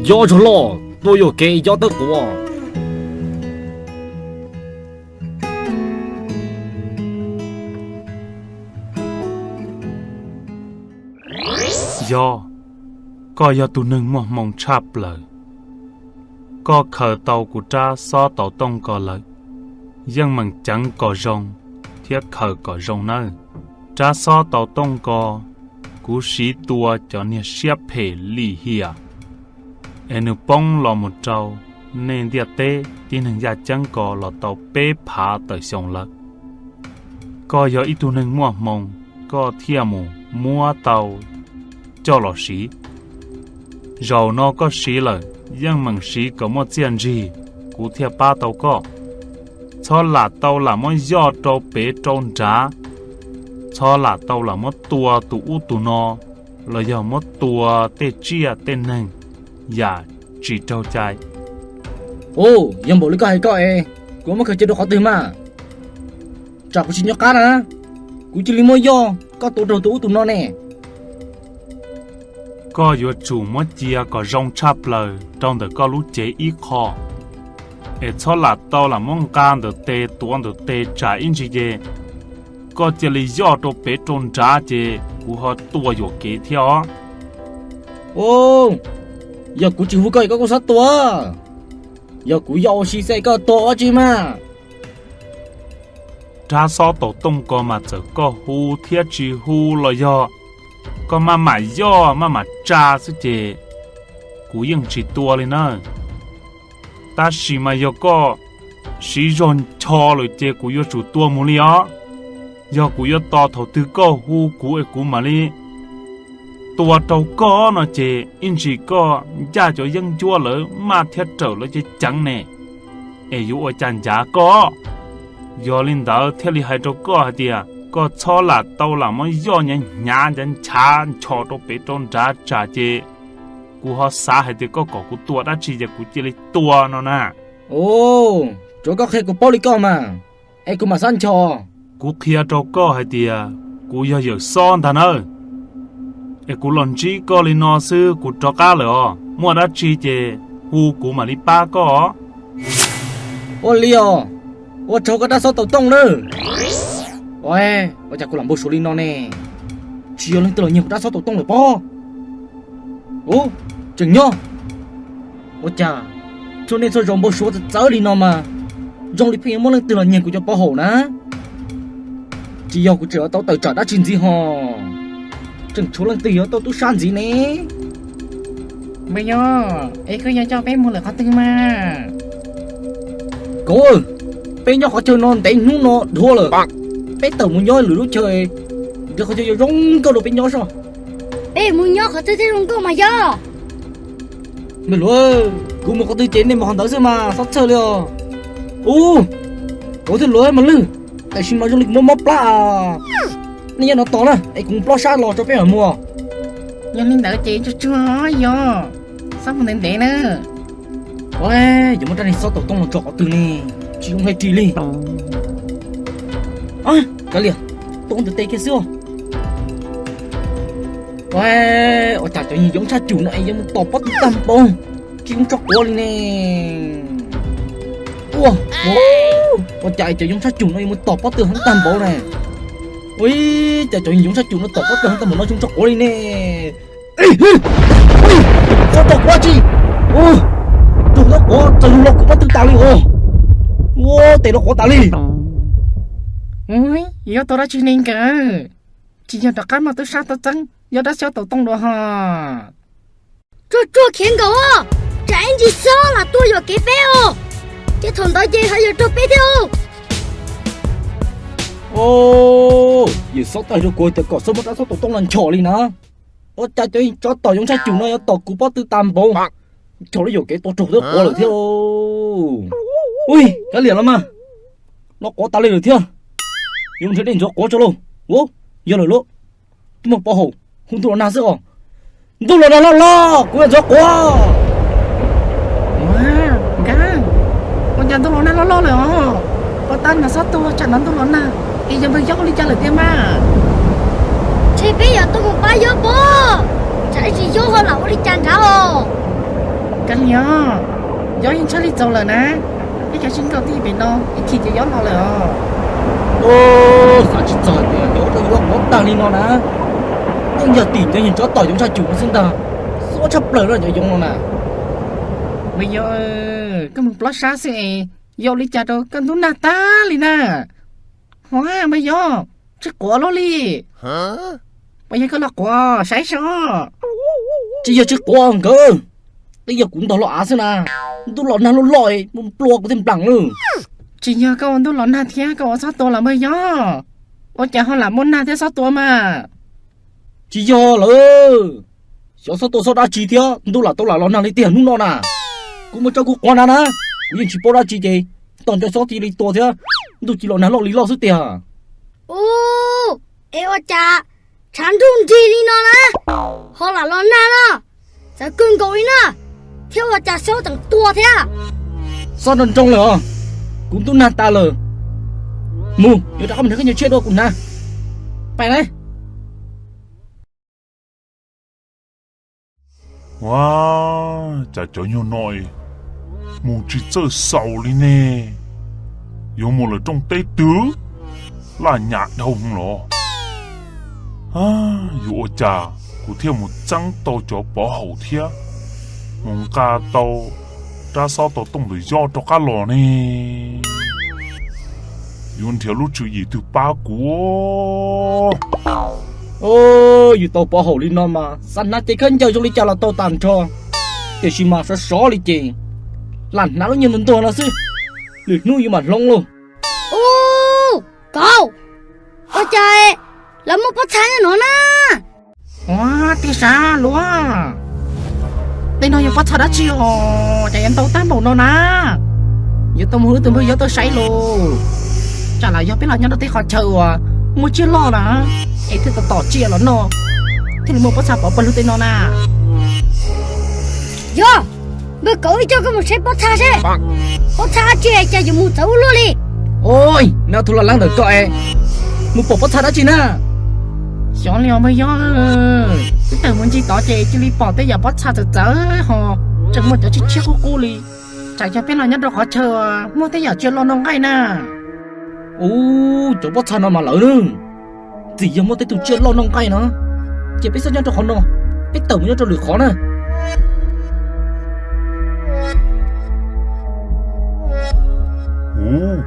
Yob zog loj, tua yuam kev yob tawb quav. Yob, koj yog tus neeg muaj hmoo tshaj plaws. Koj khaws tau kuv rab xob tau tooj ko lawm, yeej meem ceev kom zoo thiab khaws kom zoo nawb. Rab xob tau tooj ko, kuv siv tua cov niag siab phem lim hiam es nws poob los mus rau nej ntiaj teb tib neeg yaj ceeb ko los tau peb phav tawm xyoo lawm. Koj yog ib tug neeg muaj hmoo, koj thiaj mus muab tau coj los siv. Zaum no koj siv lawm, yeej meem siv kom muaj txiaj ntsig, kuv thiaj pab tau koj. Txhob lam tau lam muab yoj rau pem rau nrad, txhob lam tau lam muab tua tus ub tus no, los yog muab tua tej tsiaj tej neeg yam tsis raug cai. Ub, yog npaum li koj hais koj es kuv muab khaws cia rau qhov twg mas? Tsam kuv tsis nco qab na, kuv cia li muab yoj koj tua raug tus ub tus no ne. Koj yuav tsum muab cia kom zoo tshaj plaws rau ntawm koj lub cev ib qho, es txhob lam tau lam muab nqa ntawm tes tuav ntawm tes tsam ib ntsis ces koj cia li yoj rau pem rau nrad ces kuv ho tua yuam kev thiab os. Ub, yog kuv tsis hu koj es koj kuj xav tua. Yog kuv yoj ua si xwb es koj tua ua tsi mas? Rab xob taus tooj ko mas txawm koj hu thiab tsis hu los yog koj maj mam yoj maj mam tsa xwb ces kuv yeej tsis tua li na. Tab sis mas yog koj siv zog ncho lawm ces kuv yuav tsum tua mus li os. Yog kuv yuav tos thaum twg koj hu kuv es kuv mam li tua rau koj no ces ib ntsis koj ncaj cov yeeb ncuab lawv maj thiab rawm lawv ceev ceev ne, es yuav ua cas ncav koj. Yog li ntawd thiaj li hais rau koj hais tias koj txhob lam tau lam muab yoj hnyav hnyav nchav nchav ncho rau pem rau nrad tsam ces kuv ho xav hais tias koj kom kuv tua dab tsi ces kuv cia li tua no na. Ub, tsuav koj qhia kuv paub li koj mas, es kuv mam xav ncho. Kuv qhia rau koj hais tias kuv yog yawm xob ntag nawb, es kuv los ntsib koj li no xwb kuv rov qab lawm os, muaj dab tsi ces hu kuv mam li pab koj os. Ua li os, ua tsaug koj rab xob taus tooj nawb. Ua, ua cas kuv lam npau suav li no ne? Tsis yog leej twg los nyiag kuv rab xob taus tooj lawm pob? Ub, tseem nyob. Ua cas txhua niaj txhua zaus npau suav txawv txawv li no mas zoo li pheej yuav muaj leej twg los nyiag kuv cov pov haum na? Tsis yog kuv tseem tau tawm tsam dab tsi ntxiv ho, tseem tshuav leej twg yuav tuaj tub sab ntxiv ne? Npawg Yob, es koj yuav coj peb mus lawm qhov twg mas? Kauv, peb nyob qhov chaw no ntev hnub no dhuav lawm, peb tawm mus nyob lwm lub chaw, nrhiav qhov chaw yuav zoo nkauj rau peb nyob soj. Peb mus nyob qhov twg thiaj zoo nkauj mas yog? Npawg Luav, kuv mus qhov twg ces nej mus qhov ntawd xwb mas, txhob txhawj li os. Ub, Kauv thiab Luav mas lwj, tam sim mas zoo li kuv muaj mob plab. Nej nyob no tos na es kuv mus plob sab los tso peb mam mus. Yog li ntawd ces tsuag tsuag yog, txhob mus ntev ntev na. Ua, yuav muab rab niag xob taus tooj los tso qhov twg ne? Tsis zoo hais ris li. Kav liam, tua ntawm tes kiag xwb os. Ua, ua cas cov yeej yoob tshaj cum no es yuav mus tom pob tw tag npaum, tsis zoo tso quav li ne. Ua, ua cas cov yoob tshaj cum no yuav mus tom pob tw heev tag npaum ne? Ua, cas cov yeej yoob tshaj cum no tom pob tw heev tag npaum no tsis zoo tso quav li ne? Tso tau quav tsi? Tus no quav txawm los kuv pob tw tas li os. Ua, tes los quav tas li. Yuav tua dab tsi ne nkawd? Tsis yog rov qab noj tub sab tub txeeb, yog rab xob taus tooj dua ho. Tsuag tsuag khiav nkaus, tsam ib ntsis xob lam tuaj yuam kev peb os. Ces thaum ntawd ces ho yuav raug peb thiab. Yawm xob tau hais rau kuv tias kom xob muab rab xob taus tooj los nchos li na. Ua cas cov tsov tom yoob tshaj cum no yuav tom kuv pob tw tas npaum, nchos li yuam kev tua raug twb quav lawm thiab. Ui, kav liam los mas, los quav tas li lawm thiab. Yuav nrhiav dej ntxuav quav tso lauj. Ua, yog lawm lauj. Twb muaj pov haum, hu ntuj los nag xwb os. Ntuj los nag loj loj, kuv yuav ntxuav quav. Nkawd, ua cas ntuj los nag loj loj lawm os? Pov tab nag xob tuag tsam no ntuj los nag, es yog npawg Yob ua li cas lawm tiag mas? Ntshe peb yuav tau mus pab Yob pob, tsam ib ntsis Yob ho lam ua li cas nrad os. Yog, Yob yeej tshaj li txaus lawm na, ib cov tsis nkaus tij pem no ib chim ces Yob los lawm os. Xav tsis txog tias cov ua rau Yob quav tag li no na. Yeej yog tim cov niag tsov tom yoov tshaj cum xwb ntag, xuab tshaj plaws no cov yoov no na. Npawg Yob, koj mus plob sab xwb es yuav ua li cas rau koj ntub nag tag li na. Huab, npawg Yob, tsis quav luaj li. Puas yog koj los quav saib seb. Tsis yog tsis quav nkawd, twb yog kuv ntog hlo av xwb na. Ntuj los nag loj loj mus nplua kuv tej nplam lawm. Tsis yog koj ua ntuj los nag thiab koj ua xob tua los npawg Yob, ua cas ho lam muaj nag thiab xob tua mas? Tsis yog lawm, xyov xob tua xob dab tsi thiab ntuj lam tau lam los nag li tiag hnub no na. Kuv mus tso kuv quav na na, kuv yeej tsis paub dab tsi ces tos nco xob cia li tua thiab, ntuj cia los nag loj li loj xwb tiag. Ub, es ua cas tshav ntuj nrig li no na, ho lam los nag no, txawv kawg nkaus li na, thiab ua cas xob tseem tua thiab? Xob nroo nroo lawm os, kuv ntub nag tas lawm. Mus, yuav rov qab mus nrhiav khaub ncaws tshiab dua kuv hnav. Pais na. Ua cas cov nyuag no mus tsis txawj xaus li ne, yuav mus lawm rooj teb twg, laj nyam dhau los. Yuav ua cas kuv thiaj mus txeeb tau cov pov haum thiab mus nqa tau rab xob tau tooj ntawm Yob rov qab los ne? Yuav nrhiav lub tswv yim twg pab kuv. Yus tau pov haum li no mas xav hnav cev khaub ncaws zoo li cas los tau tag nrho, tiam sis mas sov sov li ces lam hnav lub nyuag ntuag ntuag no xwb, lwm hnub yus mam hloov lauj. Ub, kauv, ua cas lawv muaj pob txha nyob no na? Ua, tej sav luaj, tej no yog pob txha dab tsi os, cas yuav ntau tag npaum no na? Yuav tau mus hu tus npawg Yob tuaj saib lauj. Tsam lam yog peb los nyob rau tej qhov chaw uas muaj tsiaj loj na, es thiaj tom tom tsiaj los noj, thiaj li muaj pob txha pov pawg lug tej no na. Yog, npawg kauv, wb coj koj mus saib pob txha seb, pob txha dab tsi cas yuav mus txawv ua luaj li. Ua, neb ob tug laj leeb ntawm ko es mus pom pob txha dab tsi na? Xyov li os npawg Yob, twb tawm mus ncig tod ces cia li pom tej yam pob txha txawv txawv ho tseem muaj cov tshiab tshiab qub qub li. Tsam yog peb los nyob rau qhov chaw muaj tej yam tsiaj loj noj nqaij na. Ub, cov pob txha no mas lawv, txawm yog muaj tej tug tsiaj loj noj nqaij no, ces peb txhob nyob rau qhov no, peb tawm mus nyob rau lwm qhov na. Ub,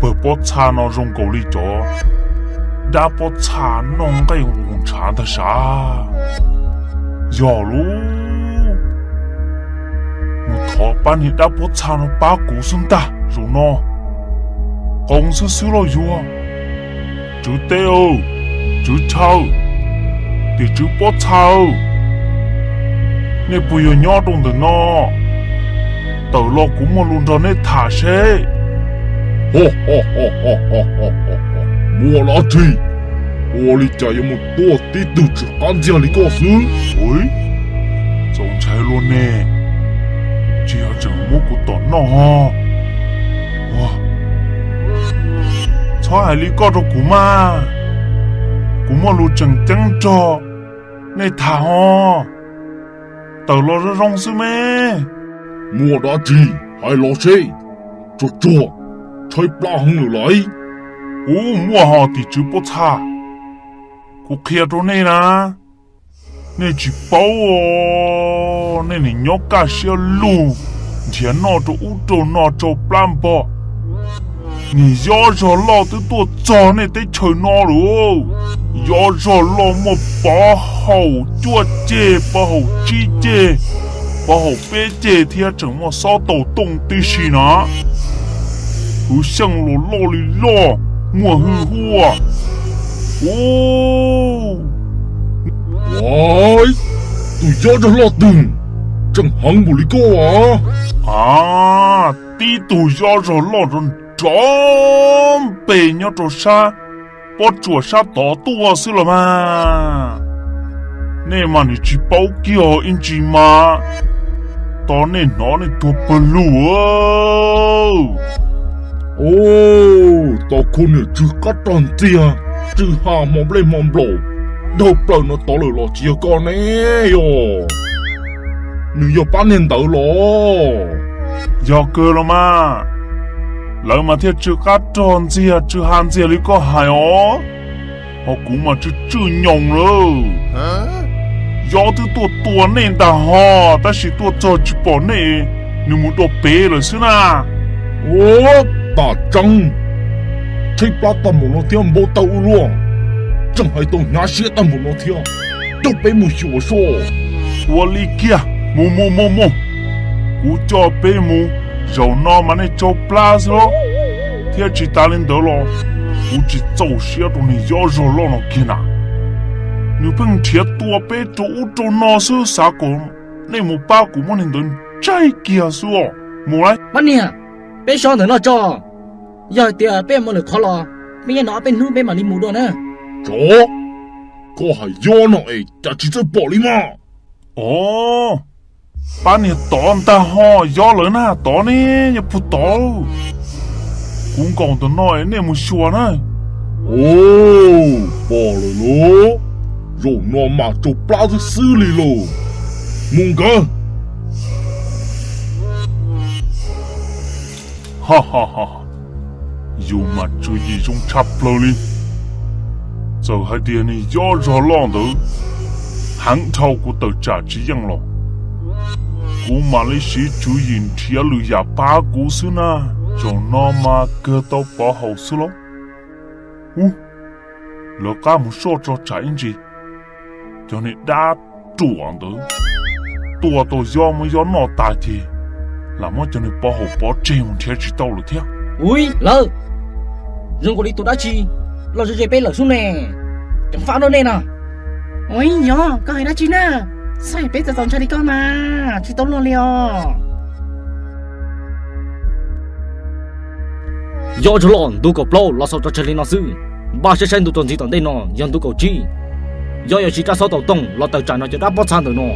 pawg pob txha no zoo nkaus li cov dab pob txha noj nqaij nqus ntshav ntag sav. Yog lauj, mus thov pab niag dab pob txha no pab kuv xwb ntag zaum no. Qoos xwb xwb los yuav. Tswv teb aw, tswv chaw, tim tswv pob txha aw, nej puas yog nyob rau ntawm no? Tawm los kuv muaj lus nrog nej tham seb. Muaj dab tsi? Ua li cas yuav mus tuaj tib tug tsw qab ntxiag li koj xwb? Txaus ntshai luaj ne, tsis yog tseem muab kuv tom noj ho. Txhob hais li koj rau kuv mas, kuv muaj lus tseem ceeb nrog nej tham ho. Tawm los zoo zoo xwb me. Muaj dab tsi? Hais los seb. Tsuag tsuag, tshaib plab heev lawm lauj. Ub, muaj ho tim tswv pob txha. Kuv qhia rau nej na, nej tsis paub, nej nim nyob kaj siab lug nrhiav noj rau ub rau no tsau plab npog. Nim yob zog loj twb tuaj txog nej teb chaws no lawm. Yob zog loj muaj pov haum cuaj ceg, pov haum tsib ceg, pov haum peb ceg thiab tseem muaj xob tau tooj tib si na. Hwv xyeej los loj li loj, muaj hwj huaj. Ub, tus yob zog loj twg tseem heev npaum li koj as? A, tib tug yob zog loj nrov npe nyob rau sab pob tsuas sab tod tuaj xwb los mas. Nej mas nim tsis paub kiag ib ntsis mas, tos nej hnov nej tuag pawg lug. Ub, tos khu niam tsw qab rog ntxiag, tsw ha hmo nplej hmo nplaum dhau plaws no tod lawm los tsis yog koj ne os? Nws yog pab niag ntawd los? Yog kawg los mas, lawv mas thiaj tsw qab rog ntxiag tsw ha ntxiag li koj hais os. Ho kuv mas tsw tswj nyoos lawm. Yob twb tuaj tua nej ntag ho, tab sis tuaj txog tsis pom nej, nws mus dua pem lawm xwb na. Ua, tam tseeb, tshaib plab tag npaum no thiab npau taws ua luaj, tseem hais tau hnyav siab tag npaum no thiab. Coj peb mus xyuas soj. Ua li kiag, mus mus mus mus. Kuv coj peb mus, zaum no mas nej tsau plab xwb thiab tsis tas li ntawd los kuv tsis txaus siab rau niag yob zog loj no kiag na. Nws pheej nrhiav tua peb rau ub rau no xwb, xav kom nej mus pab kuv muab niag ntawd tsaig kiag xwb os. Mus lauj. Pab niag, peb so ntawm no tso. Yog hais tias peb mus lawm qhov los, peb nyob no ob peb hnub peb mam li mus dua na. Tsov, koj hais yob no es cas tsis txawj pom li mas? Os, pab niag tod ntag ho, yob lawv na, tod ne, yog puag tod. Kuv nkaum ntawm no es nej mus xyuas na. Ua, pom lawm lauj, zaum no mas tsau plab xwb xwb li lauj. Mus nkawd. Yus mas tswv yim zoo tshaj plaws li. Txawm hais tias niag yob zog loj ntawd heev dhau kuv tawm tsam tsis yeej los, kuv mam li siv tswv yim nrhiav lwm yam pab kuv xwb na. Zaum no mas kawg tau pov haum xwb lauj. Ub, lawv qab mus soj tso tsam ib ntsis. Cov niag dab ruam ntawd, tua tau yob muab yob noj tas ces lam muab cov niag pov haum pov tseg mus nrhiav tsis tau lawm thiab. Ui lawv, zoo nkaus li tus dab tsi los ze ze peb lawm xwb ne. Ceev faj dua nej no. Ui yog koj hais dab tsi na, xav peb txaus txaus ntshai li koj mas tsis tau luag li os. Yob zog loj ntu kaum plaub los xaus tso tseg li no xwb. Npaj saib saib ntu txuas ntxiv tom ntej no yog ntu kaum tsib. Yob yuav siv rab xob tau tooj los tawm tsam no cov dab pob txha ntawm no.